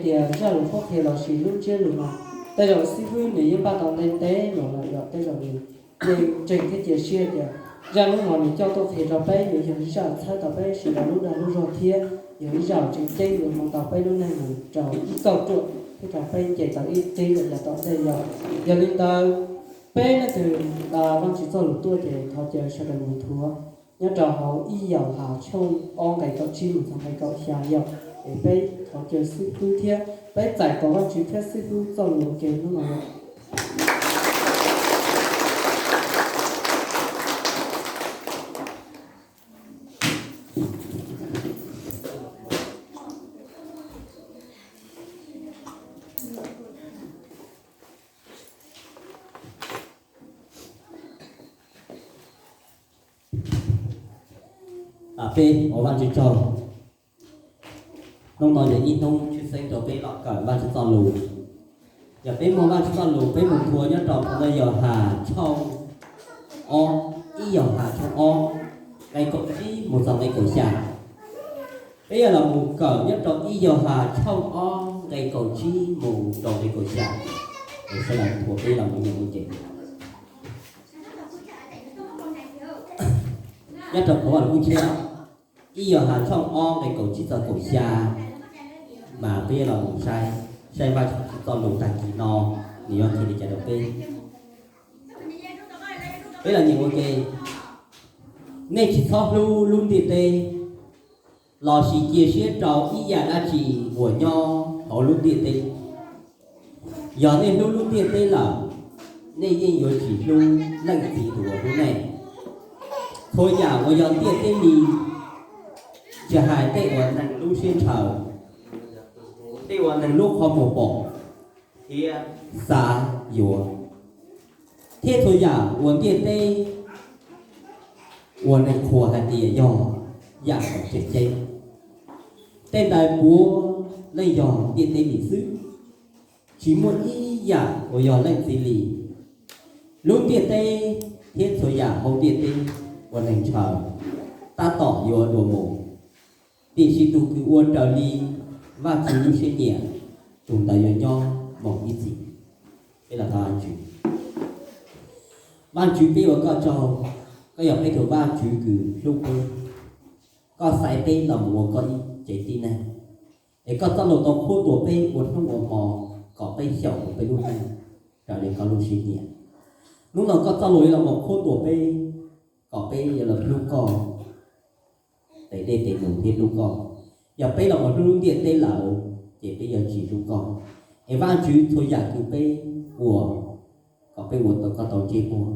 tias zaj lus qhuab qhia los sis lub ntsiab lus no, tej zaum xib fwb nws yeej npaj tau ntev ntev los lawm yom, tej zaum nws yeej ntseeg thiab cia siab tias zaj lub no nws coj tuaj qhia rau peb nws yog ib zaj txhawb tau peb sawv daws lub dag lub zog thiab yog ib zaj tseem ceeb yuav hloov tau peb lub neej mus rau ib kauj ruam thiab rau peb nce tau ib tseeb lawm yav tom ntej yom. Yog li ntawd, peb leej twg nqa Vajtswv txoj lus tuaj ces thov caw sawv daws mus nthuav nyob rau hauv ib Yauhas tshooj ob nqe kaum tsib mus txog nqe kaum xya yom, es peb thov caw xib fwb thiab peb txais tos Vajtswv thiab xib fwb txoj lus ua ke hnub no yom. Peb ua Vajtswv tsaug, hnub no yog ib hnub tshwj xeeb rau peb los kawm Vajtswv txoj lus. Yog peb muaj Vajtswv txoj lus peb mus nthuav nyob rau phau ntawv Yauhas tshooj ob, ib Yauhas tshooj ob, nqe kaum tsib mus txog nqe kaum xya. Peb yuav los mus kawm nyob rau ib Yauhas tshooj ob nqe kaum tsib mus rau nqe kaum xya. Sawv daws nthuav peb los mus nyeem ua ke. Nyob rau qhov lus kub tshiab, ib Yauhas tshooj ob nqe kaum tsib txog kaum xya, mas peb yuav los mus saib, saib Vajtswv txoj lus tag kis no nws yuav qhia li cas rau peb. Peb los nyeem ua ke. Nej tsis txhob hlub lub ntiaj teb, lossis cia siab rau ib yam dab tsi uas nyob hauv lub ntiaj teb. Yog nej hlub lub ntiaj teb lawm, nej yeej yuav tsis hlub Leej Txiv tus uas hlub nej. Txhua yam uas yog ntiaj teb li, tsis hais tej uas neeg lub siab ntshaw, tej uas neeg lub qhov muag pom thiab xav yuav, thiab txhua yam uas ntiaj teb uas neeg qhuas hais tias yog yam tseem ceeb, tej ntawd puav leej yog ntiaj teb li xwb, tsis muaj ib yam uas yog Leej Txiv li. Lub ntiaj teb thiab txhua yam hauv ntiaj teb uas neeg ntshaw tab tom yuav dua mus, tiam sis tus kws ua raws li Vajtswv lub siab nyiam, tus ntawd yuav nyob mus ib txhis. Peb los thov Vajtswv. Vajtswv, peb ua koj tsaug, koj yog peb tus Vajtswv kws hlub peb, koj xaiv peb los mus ua koj ib tsev tib neeg, es koj txoj lus tau qhuab ntuas peb ua hnub ua hmo kom peb xyaum ua peb lub neej raws li koj lub siab nyiam. Hnub no koj txoj lus yuav los mus qhuab ntuas peb kom peb yuav los hlub koj, tes dej tes num thiab hlub koj. Yog peb los mus hlub lub ntiaj teb lawm, ces peb yuav tsis hlub koj. Es Vajtswv, txhua yam kws peb ua kom peb ua tau koj tau ntsej muag,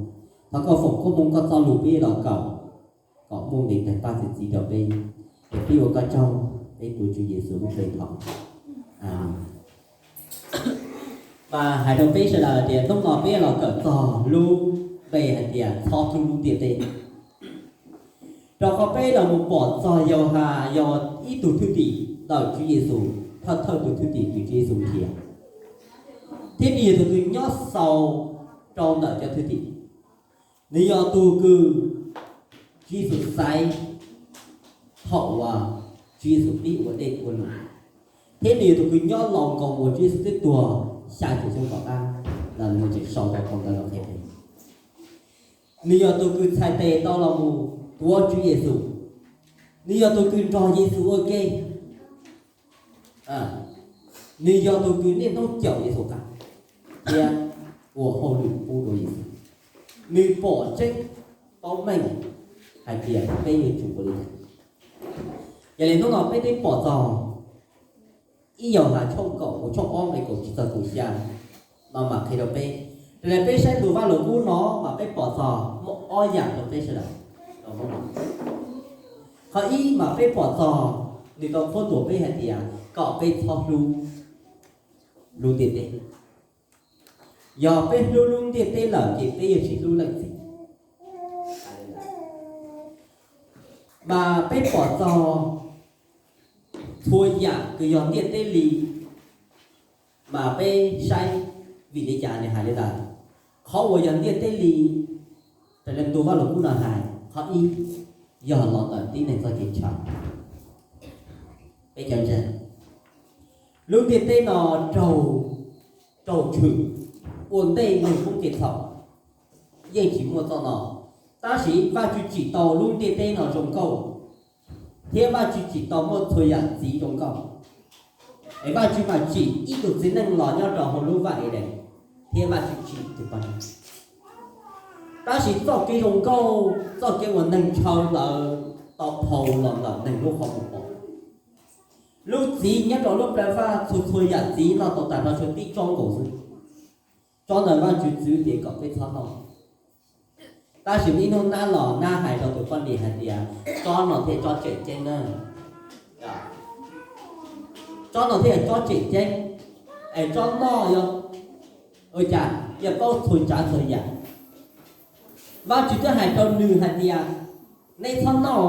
thov koj foom koob hmoov koj txoj lus peb los kawm kom muaj nqis tawg paj txi txiv rau peb. Es peb ua koj tsaug, peb tuav Tswv Yexus lub npe thov. Amees. Mas hais rau peb sawv daws tias hnub no peb los kawm txog lub npe hais tias txhob hlub lub ntiaj teb. Rau qhov peb los mus pom txog Yauhas yog ib tug thwj tim ntawm Tswv Yexus, thawj thawj tus thwj tim kws Tswv Yexus nrhiav, thiab nws yog tus kws nyob xaus rau ntawm cov thwj tim. Nws yog tus kws Tswv Yexus xaiv thaum uas Tswv Yexus pib ua dej ua num, thiab nws yog tus kws nyob laus nkaus uas Tswv Yexus twb tuag xya caum xyoo tom qab, los nws tseem sau tau phau ntawv no qhia peb. Nws yog tus kws txhais tes tau los mus tuav Tswv Yexus. Nws yog tus kws nrog Yexus ua ke. Nws yog tus kws niaj hnub caum Yexus qab thiab ua hauj lwm pub rau Yexus. Nws pom tseeb paub meej hais tias peb yuav tsum ua li cas. Yog li hnub no peb twb pom txog ib Yauhas tshooj kaum mus tshooj ob nqe kaum tsib txog kaum xya no mas qhia rau peb, raws li peb saib tus Vaj Lus Kub no mas peb pom txog muaj ob yam rau peb sawv daws. Qhov ib mas peb pom txog nws tau qhuab ntuas peb hais tias kom peb txhob hlub lub ntiaj teb. Yog peb hlub lub ntiaj teb lawm ces peb yuav tsis hlub Leej Txiv. Mas peb pom txog txhua yam kws yog ntiaj teb li, mas peb saib vim li cas nws hais li ntawd. Qhov uas yog ntiaj teb li, raws li ntu Vaj Lus Kub no hais, qhov ib yog los ntawm tib neeg txoj kev ntshaw. Peb cov ntseeg, Lub ntiaj teb no raug, raug tshwm, ua ntej neeg poob kev txhaum, yeej tsis muaj txoj no. Tab sis Vajtswv tsim tau lub ntiaj teb no zoo nkauj, thiab Vajtswv tsim tau muaj txhua yam txiv zoo nkauj. Es Vajtswv mas tsim ib tug txiv neej los nyob rau hauv lub vaj Edees, thiab Vajtswv tsim tus poj niam. Tab sis txoj kev zoo nkauj, txoj kev uas neeg ntshaw ntawd tau phau los ntawm neeg lub qhov muag pom. Lub txiv nyob rau lub plawv faj txhua txhua yam txiv noj tau tas no tshuav tib tsob nkaus xwb. Tsob ntawd Vajtswv txwv tias kom peb txhob noj. Tab sis muaj ib hnub nab los nab hais rau tus poj niam hais tias tsob no thiaj tsob tseem ceeb na. Tsob no thiaj tsob tseem ceeb, es tsob noj yog ua cas yog paub txhua tsav txhua yam. Vajtswv twb hais rau nws hais tias neb txhob noj,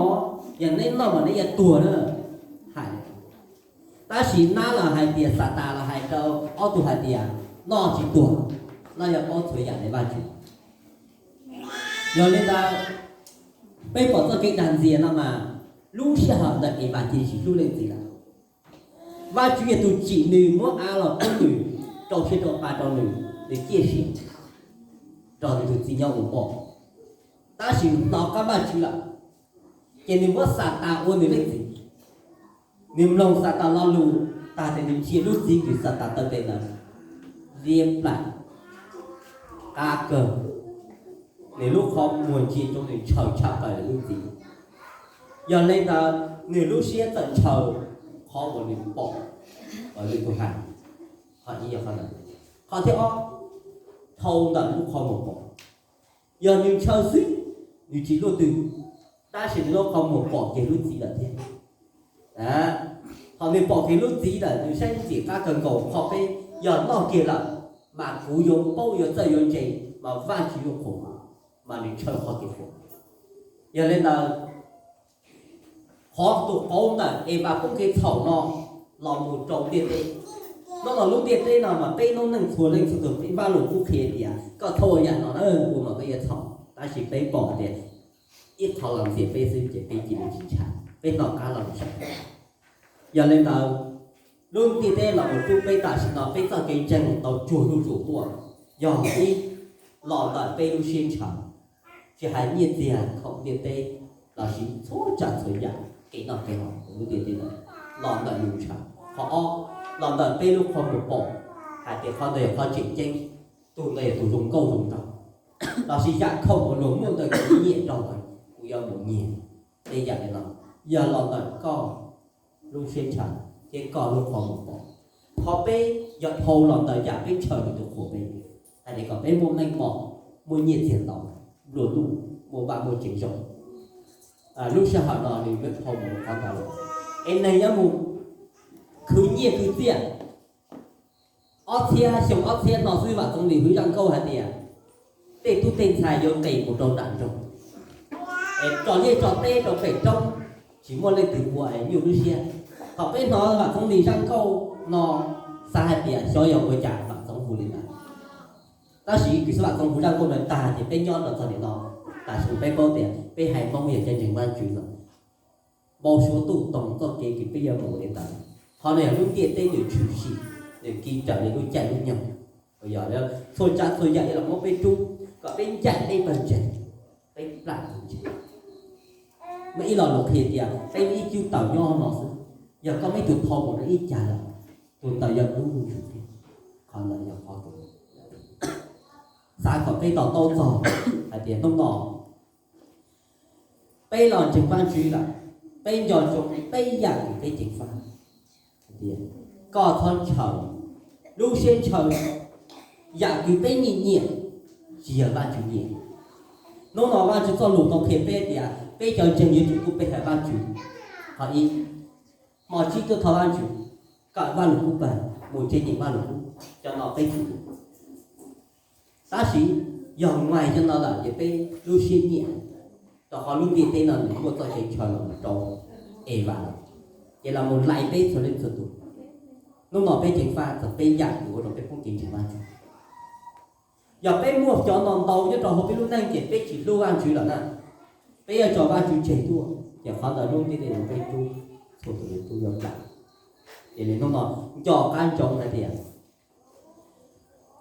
yog neb noj mas neb yuav tuag na, hais. Tab sis nab los hais tias, Xatas los hais rau ob tug hais tias noj tsis tuag, noj yog paub txhua yam li Vajtswv. Yog li ntawd, peb pom txoj kev dag ntxias no mas lub sij hawm ntawd Evas cia li tsis hlub leej txiv lawm. Vajtswv yog tus tsim nws, muab av los pub nws, rau siab rau pa rau nws, nws ciaj sia nrog nws tus txiv nyob ua poj. Tab sis hnov qab Vajtswv lawm, ces nws muab Xatas ua nws leej txiv. Nws mloog Xatas lo lus tag ces nws ntsia lub txiv kws Xatas taw tes ntawd, liab plam, qab kawg, nws lub qhov muag ntsia rau nws ntshaw tshaj plaws lub txiv. Yog li ntawd, nws lub siab txawm ntshaw qhov uas nws pom, nws tus hais. Qhov ib yog qhov ntawd. Qhov thib ob, dhau ntawm lub qhov muag pom. Yog nws ntshaw xwb, nws tsis luaj twg, tab sis nws lub qhov muag pom kiag lub txiv lawm thiab. Thaum nws pom kiag lub txiv lawm, nws saib ntxim qab kawg nkaus qhov peb yog noj kiag lawm, mas kuv yuav paub yuav txawj yuav ntse, mas Vajtswv yuav qhuas, mas nws ntshaw qhov kev qhuas. Yog li ntawd, qhov tus qauv ntawm Evas poob kev txhaum no los mus rau ntiaj teb. Hnub no lub ntiaj teb no mas peb noob neej txhua leej txhua tus peb Vajluskub qhia tias koj txhob ua yam no na, ua mas koj yuav txhaum. Tab sis peb pom tias ib qho los ntxias peb xwb ces peb cia li tsis ntshai, peb noj qab los mus sab. Yog li ntawd, lub ntiaj teb los mus rau peb tam sim no peb txoj kev ntseeg tau tsuag zuj zus tuaj, yog ib los ntawm peb lub siab ntshaw, tsis hais nyiaj txiag khoom ntiaj teb lossis txhua tsav txhua yam kev noj kev haus lub ntiaj teb no los ntawm yus ntshaw. Qhov ob, los ntawm peb lub qhov muag pom hais tias qhov ntawd yog qhov tseem ceeb, tus ntawd yog tus zoo nkauj zoo nraug, lossis yam khoom uas luag muaj ntawd kuv nyiam nrog ntawd kuv yuav mus nyiag. Tej yam li no yog los ntawm koj lub siab ntshaw thiab koj lub qhov muag pom. Qhov peb yog dhau los ntawm yam peb ntshaw nws tus qhuas peb, hais tias kom peb muaj meej mom, muaj nyiaj txiag ntau, nplua nuj, muaj vaj muaj tsev zoo. Lub sij hawm no nws yuav dhau mus qhov ntawd lawm, es neeg yuav mus khwv nyiaj khwv txiaj. Ob txhiab xyoo ob txhiab no xwb Vam Txoov Lis hwv zaj nkauj hais tias tej tub tej ntxhais yuav nqis mus rau nram nroog, es tso liaj tso teb rau pem roob, tsis muaj leej twg ua es nyuaj lub siab. Thaum peb hnov Vam Txoov Lis zaj nkauj no, xav hais tias xyov yog ua cas Vam Txoov hu li ntawd. Tab sis kws xwb Vam Txoov hu zaj nkauj no tag ces peb nyob rau txog nim no, tam sim peb paub tias peb haiv Hmoob yog cov ntseeg Vajtswv lawm, npau suav tuaj toog txoj kev kws peb yuav mus li ntawd. Qhov no yog lub ntiaj teb nws tshwm sim, nws kiv raws li lub caij lub nyoog. Yog txhua tsav txhua yam yuav los muab peb rub kom peb ncaim peb pawg ntseeg, peb plam pawg ntseeg. Muaj ib lo lus qhia tias peb muaj ib cub taws nyob no xwb, yog koj muab ib tug phau mus rau ib cag lawm, tus taws yuav dub lug ntsuj plig. Qhov ntawd yog qhov xav kom peb to taub txog hais tias hnub no peb los ntseeg Vajtswv lawm, peb nco ntsoov peb yam kws peb ceev faj. Koj txhob ntshaw, lub siab ntshaw, yam kws peb nyiam nyiam tsis yog Vajtswv nyiam. Hnub no Vajtswv txoj lus tau qhia peb tias peb cov ntseeg yuav tsum tuaj pe hawm Vajtswv. Qhov ib, hmo tsib tuaj thov Vajtswv, kawm Vajluskub pawg, mus ntseeg nyeem Vajluskub, cov no peb tsum. Tab sis yog muaj cov no lawm ces peb lub siab nyiam, rau qhov lub ntiaj teb no nws muaj txoj kev ntshaw los rau Evas lawm, ces los mus lais peb txhua leej txhua tus. Hnub no peb ceev faj txog peb yam kws ua rau peb poob kev ntseeg Vajtswv. Yog peb muaj cov no ntau nyob rau hauv peb lub neej ces peb tsis hlub Vajtswv lawm na. Peb yuav tso Vajtswv tseg tuaj, ces qhov ntawd lub ntiaj teb no peb rub, txhua tus yuav rub yuav plam. Ces li hnub no nco qab ntsoov hais tias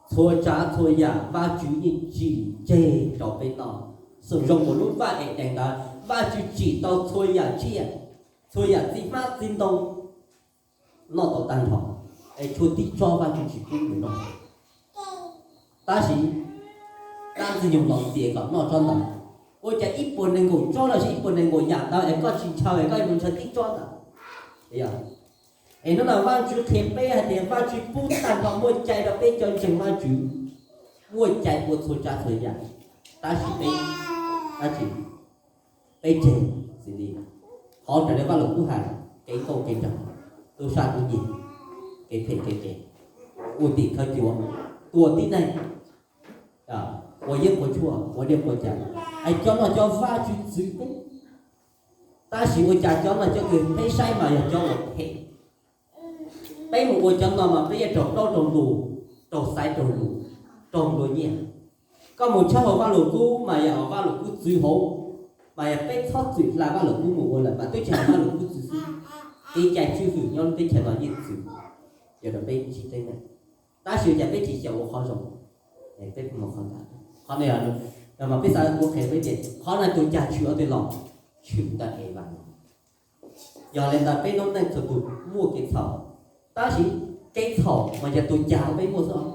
txhua tsav txhua yam Vajtswv yeej tsim tseg rau peb noj. Xws zoo mus lub vaj Edees ntawd, Vajtswv tsim tau txhua yam tsiaj, txhua yam txiv hmab txiv ntoo noj tau tag nrho, es tshuav tib tsob Vajtswv tsis pub nws noj. Tab sis dab Ntxwg Nyoog los ntxias kom noj tsob ntawd. Ua cas ib puas nees nkaum tsob los sis ib puas nees nkaum yam ntawd es koj tsis ntshaw es koj mus ntshaw tib tsob ntawd? Es hnub no Vajtswv qhia peb hais tias Vajtswv pub tag nrho, muaj cai rau peb cov ntseeg Vajtswv, muaj cai ua txhua tsav txhua yam, tab sis peb, tab sis peb tseg xws li qhov raws li Vajluskub hais, kev nkauj kev nraug, tub sab tub nyiag, kev phem kev qias, ua tim khawv cuav, tua tib neeg, ua yeeb ua tshuaj, ua dej ua cawv, es cov no cov Vajtswv txwv peb. Tab sis ua cas cov no cov kws peb saib mas yog cov uas phem. Peb mus ua cov no mas peb yuav raug plaub raug ntug, raug xaiv raug lus, raug nplua nyiaj. Koj mus tshawb hauv Vajluskub mas yog hauv Vajluskub txwv hauv, mas yog peb txhob txwm hla Vajluskub mus ua lawm mas twb tsis hauv Vajluskub txwv xwb. Kev cai tswj hwm nyob lub teb chaws no yeej txwv, yog rau peb tsis teeb meem. Tab sis ua cas peb tsis xyaum ua qhov zoo? Peb mus qhov ntawd, qhov no, mas peb xav kuv qhia peb tias qhov no tus cag tshwm ob tug los, tshwm ntawm Evas. Yog li ntawd peb lub neej txhua tus muaj kev txhaum, tab sis kev txhaum mas yog tus cag peb muaj xwb os.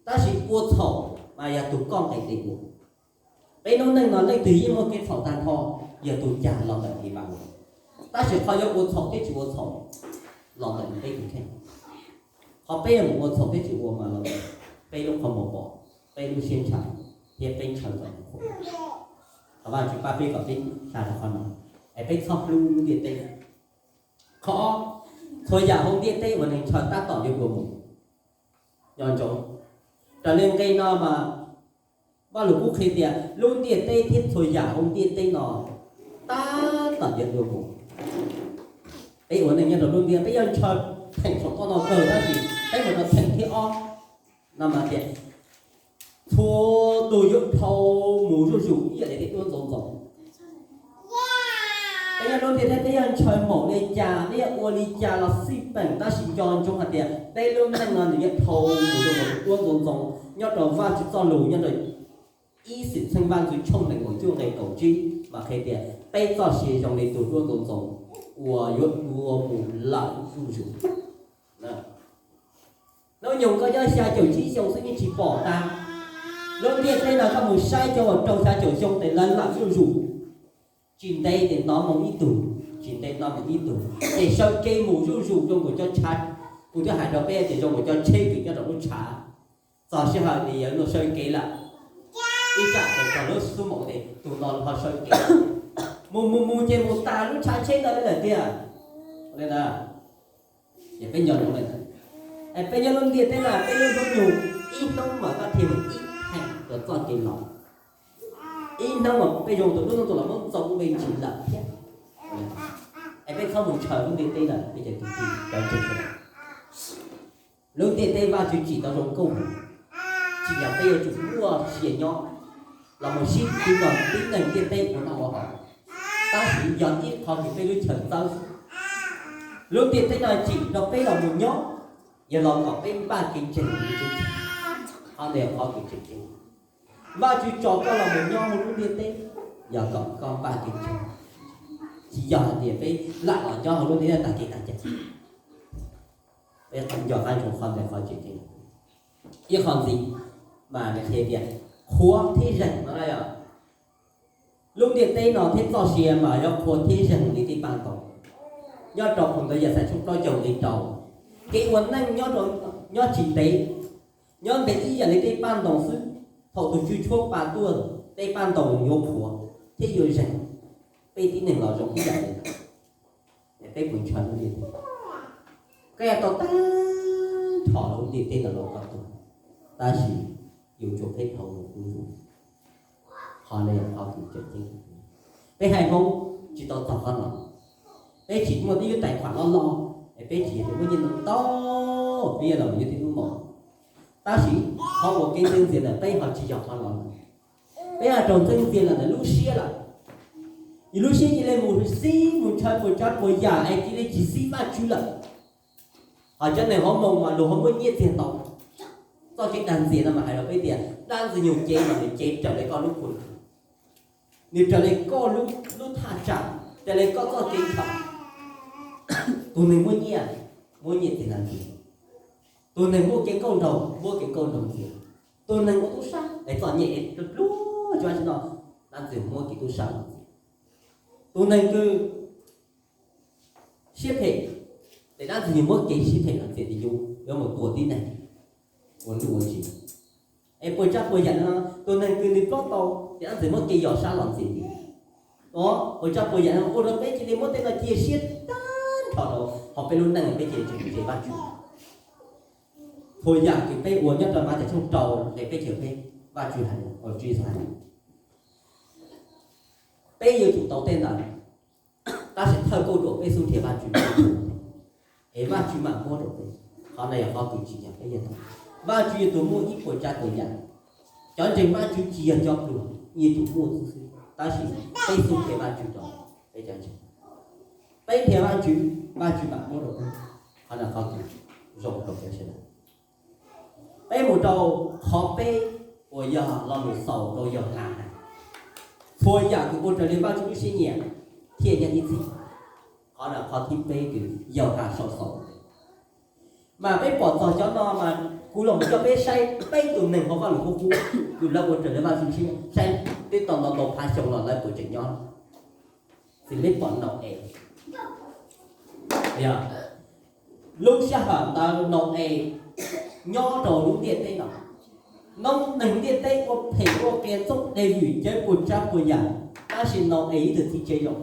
Tab sis ua txhaum mas yog tus koj nqis tes ua. Peb lub neej no leej twg yeej muaj kev txhaum tag nrho, yog tus cag los ntawm Evas. Tab sis qhov yuav ua txhaum thiab tsis ua txhaum los ntawm peb tus kheej. Qhov peb yuav mus ua txhaum thiab tsis ua mas los ntawm peb lub qhov muag pom, peb lub siab ntshaw, thiab peb ntshaw txog tus qhuas. Thov Vajtswv pab peb kom peb hla tau qhov no, es peb txhob hlub ntiaj teb. Qhov ob, txhua yam hauv ntiaj teb uas neeg ntshaw tab tom yuav dua mus. Nco ntsoov, raws li nqe no mas Vajluskub qhia tias lub ntiaj teb thiab txhua yam hauv ntiaj teb no tab tom yuav dua mus. Peb ua neej nyob rau lub ntiaj, peb yuav ntshaw theem saum toj no kawg, tab sis peb mus rau theem thib ob no mas tias txhua tus yuav dhau mus zuj zus ib yam li tej duab ntxoov ntxoo. Peb nyob lub ntiaj teb, peb yuav ntshaw npaum li cas, peb yuav ua li cas los xij peem, tab sis nco ntsoov hais tias peb lub neej no nws yuav dhau mus rau npaum li duab ntxoov ntxoo. Nyob rau Vajtswv txoj lus nyob rau ib Xwmtxheej Vaj ntxwv tshooj nees nkaum cuaj nqe kaum tsib mas qhia tias peb txoj sia zoo li tus duab ntxoov ntxoo uas yuav dua mus lawm zuj zus. Hnub nyoog koj nyob xya caum tsib xyoo xwb yeej tsis pom tag. Lub ntiaj teb no koj mus saib cov uas rau xya caum xyoo tes lawv lawm zuj zus. Tsis ntev ces hnov moo ib tug, tsis ntev hnov moo ib tug, ces sawv kev mus zuj zus zoo nkaus cov tshav. Kuv twb hais rau peb tias zoo nkaus cov tsheb kws nyob rau lub tshav, txog sij hawm ces yog luag sawv kev lawm. Ib tsam ces txog lub xub maum ces tus no ho sawv kev, mus mus mus ces mus tas lub tshav tsheb ntawd li lawm tiag. Ces peb nco ntsoov li ntawd, es peb nyob lub ntiaj teb no peb lub hnub nyoog ib hnub mas koj thiaj mus ib theem rau txoj kev los. Ib hnub mas peb zoo tus lub hnub tus los muab ntxoov npe ntsis lawm thiab. Es peb txhob mus ntshaw lub ntiaj teb lawm peb cov kwv tij cov ntseeg. Lub ntiaj teb Vajtswv tsim tau zoo nkauj heev, tsis yog peb yuav tsum muaj sia nyob los mus sib tw nrog tib neeg ntiaj teb ua noj ua haus, tab sis yog ib qho kws peb lub chaw txawb xwb. Lub ntiaj teb no tsim rau peb los mus nyob, yog los kom peb npaj kev ntseeg, qhov ntawd yog qhov kws tseem ceeb. Vajtswv tso koj los mus nyob hauv lub ntiaj teb, yog kom koj npaj kev ntseeg, tsis yog hais tias peb lam los nyob hauv lub ntiaj teb tag kev tag cai. Peb nco qab ntsoov qhov ntawd qhov tseem ceeb. Ib qho ntxiv mas nws qhia tias qhuav thiab zeeg no yog lub ntiaj teb no thiab txoj sia mas yog qhuav thiab zeeg li tej paj ntoos. Nyob rau phau ntawv Yaxayas tshooj plaub caug nqe rau, kev ua neej nyob tsis ntev, nyob ntev ib yam li tej paj ntoos xwb. Thaum tus tswv tshuab pa tuaj, tej paj ntoos yuav qhuav thiab yuav zeeg, peb tib neeg los zoo ib yam li ntawd. Es peb puas ntshaw lub ntiaj teb? Koj yuav tau tag nrho lub ntiaj teb ntawd los koj tuag, tab sis yuav tsum peb dhau mus zuj zus. Qhov no yog qhov kws tseem ceeb. Peb haiv Hmoob tsis tau txog qhov no. Peb tsis muaj tej lub tais khuam loj loj, es peb tsis yog muaj nyiaj ntau ntau, peb yuav los yuav tej lub mos. Tab sis qhov uas kev ntxeev ntxias ntawm peb ho tsis yog qhov no. Peb ho raug ntxeev ntxias lawm ntawm lub siab lawm. Yus lub siab cia li mus xib mus ntshaw puas tsav puas yam es cia li tsis xib Vajtswv lawm. Ho cov neeg hauv moo mas luag ho muab nyiaj txiag tau. Txoj kev dag ntxias no mas hais rau peb tias dab Ntxwg Nyoog cev mas nws cev raws li koj lub khuv, nws raws li koj lub, lub thaj tsam, raws li koj txoj kev khav. Tus neeg muaj nyiaj, muab nyiaj txiag dag ntxias. Tus neeg muaj kev nkauj nraug, muab kev nkauj nraug ntxias. Tus neeg ua tub sab es txom nyem es pluag tsuab tsi no, dab Ntxwg Nyoog muab kev tub sab los ntxias. Tus neeg kws siab phem, ces dab Ntxwg Nyoog muab kev siab phem los ntxias, ces yuav, yuav mus tua tib neeg, ua ntuj ua ntsis. Es puas tsav puas yam no, tus neeg kws nws plaub tau, ces dab Ntxwg Nyoog muab kev yos sab los ntxias. Os, puas tsav puas yam no ua rau peb cia li muab tej no cia siab tag nrho rau hauv peb lub neej, peb cia li tsis ntseeg Vajtswv. Txhua yam kws peb ua nyob rau Mathais tshooj rau, es peb cia peb, Vajtswv hais, Tswv Yexus hais, peb yuav tsum tau tej ntawd, tab sis thawj kauj ruam peb xub nrhiav Vajtswv, es Vajtswv mam muab rau peb. Qhov no yog qhov kws tsim nyog peb yuav tau. Vajtswv yog tus muaj ib puas tsav puas yam. Cov ntseeg Vajtswv tsis yog cov pluag, yuav tsum muaj xwb xwb, tab sis peb xub nrhiav Vajtswv rau peb cov ntseeg. Peb nrhiav Vajtswv, Vajtswv mam muab rau peb. Qhov no qhov kws zoo rau peb sawv daws. Peb mus rau qhov peb uas yog los mus xaus rau Yauhas hais, txhua yam kws ua raws li Vajtswv lub siab nyiam thiaj nyob ib txhis. Qhov no qhov thib peb kws Yauhas sau xaus. Mas peb pom txog cov no mas kuv los coj peb saib peb tus neeg hauv Vajluskub kws lawv ua raws li Vajtswv lub siab nyiam, saib twb tau ntau ntau phav xyoo los lawv puas tseem nyob, xws li peb pom Nau-es. Yog lub sij hawm ntawd Nau-es nyob rau lub ntiaj teb no, noob neeg ntiaj teb ua phem ua qias txob deg vwm cawv puas tsav puas yam, tab sis Nau-es ib tug txiv tsev zoo,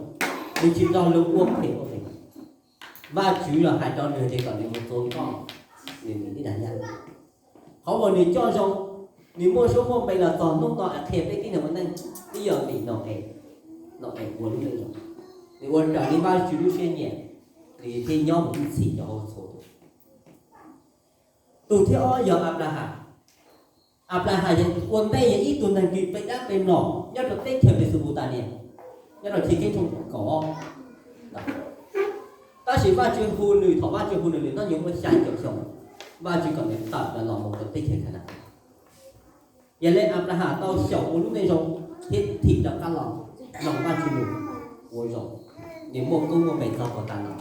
nws tsis nrog luag ua phem ua qias. Vajtswv los hais rau nws tias kom nws mus txua nkoj, nws mus ib dag nyab. Qhov uas nws coj zoo, nws muaj suab muaj npe los txog hnub no es qhia peb tib neeg ua neej, twb yog vim Nau-es, Nau-es ua lub neej zoo, nws ua raws li Vajtswv lub siab nyiam, nws thiaj nyob mus ib txhis rau hauv txhua tus. Tus thib ob yog Anplahas. Anplahas yog ua ntej yog ib tug neeg kws pe dab pe mlom nyob rau teb chaws Mesopotamias, nyob rau Chiv Keeb tshooj kaum ob. Tab sis Vajtswv hu nws, thaum Vajtswv hu nws, nws hnub nyoog muaj xya caum xyoo, Vajtswv kom nws tawm los mus rau teb chaws Khanas. Yog li Anplahas tau xyaum ua lub neej zoo thiab thim rov qab los mloog Vajtswv lus, ua zoo, nws muaj koob muaj npe txog puag ta no,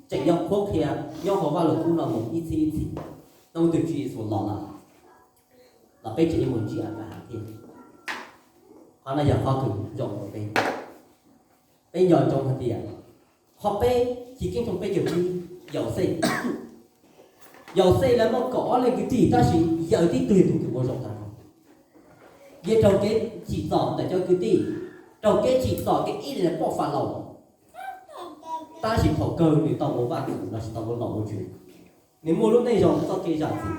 tseem yog qhuab qhia nyob hauv Vajluskub no mus ib txhis ib txhis. Hnub twg Tswv Yexus los lawm, los peb tseem yuav mus ntsib Anplahas thiab. Qhov no yog qhov kws zoo rau peb. Peb nco ntsoov hais tias qhov peb, Chiv Keeb tshooj peb caug tsib, Yauxej. Yauxej lawv muaj kaum ob leej kwv tij tab sis yawg tib tug yog tus kws ua zoo tag nrho. Yog raug kev tsim txom ntawm cov kwv tij, raug kev tsim txom kev ib leeg poj Falaus, tab sis thaum kawg nws tau ua vaj ntxwv lossis tau ua nom ua tswv, nws muaj lub neej zoo txoj kev zam txim,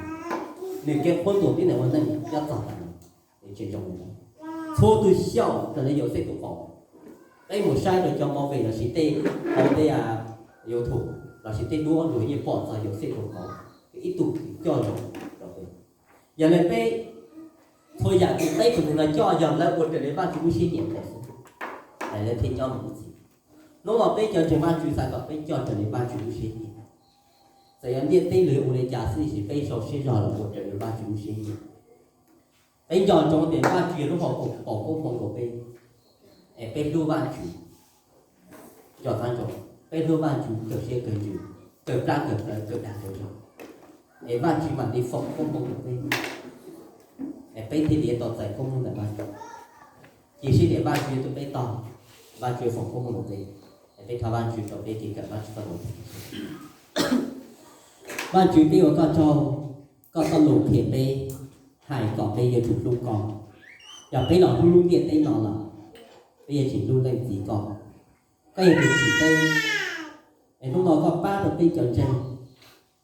nws kev qhuab ntuas tib neeg ua neej nyob txog tav no, nws tseem zoo li ntawd. Txhua tus xyaum raws li Yauxej tus qauv. Peb mus saib rau cov movie lossis tej, hauv tej YouTube lossis tej duab luag yeej pom txog Yauxej tus qauv, ib tug coj zoo rau peb. Yog li peb, txhua yam kws peb tus neeg no coj yog lawv ua raws li Vajtswv lub siab nyiam ntawd xwb, es lawv thiaj nyob mus ib txhis. Hnub no peb cov ntseeg Vajtswv xav kom peb coj raws li Vajtswv lub siab nyiam. Txawm yog ntiaj teb lwm ua li cas xwb, peb sau siab zog los ua raws li Vajtswv lub siab nyiam. Peb nco ntsoov tias Vajtswv yog lub hauv paus koob hmoov rau peb, es peb hlub Vajtswv. Nco ntsoov, peb hlub Vajtswv kawg siab kawg ntsws, kawg plab kawg plawv, kawg dag kawg zog, es Vajtswv mam li foom koob hmoov rau peb, es peb thiaj li tau txais koob hmoov ntawm Vajtswv. Cia siab tias Vajtswv yuav tu peb tog, Vajtswv foom koob hmoov rau peb, es peb thov Vajtswv kom peb kev kawm Vajtswv txoj lus. Vajtswv, peb ua koj tsaug, koj txoj lus qhia peb, hais kom peb yuav tsum hlub koj. Yog peb los hlub lub ntiaj teb no lawm, peb yuav tsis hlub leej txiv koj. Koj yog tus tsim peb, es hnub no koj pab rau peb cov ntseeg,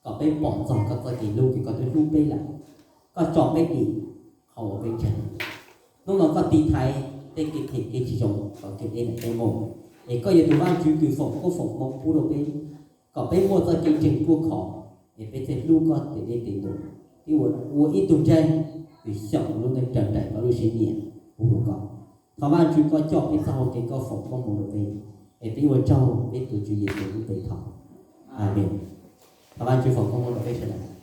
kom peb pom txog koj txoj kev hlub, koj twb hlub peb lawm. Koj tso peb dim qhov uas peb ntseeg. Hnub no koj tiv thaiv tej kev phem kev tsis zoo kom kev deb ntawm peb mus, es koj yog tus Vajtswv kws foom koob foom hmoov pub rau peb, kom peb muaj txoj kev ntseeg ruaj khov, es peb thiaj hlub koj tes deb tes ntuj, thiab ua ib tug ntseeg kws xyaum lub neej raws nraim koj lub siab nyiam pub rau koj. Thov Vajtswv koj coj peb txoj hau kev, koj foom koob hmoov rau peb, es peb ua tsaug peb tus Tswv Yexus lub npe thov. Amees. Thov Vajtswv foom koob hmoov rau peb sawv daws.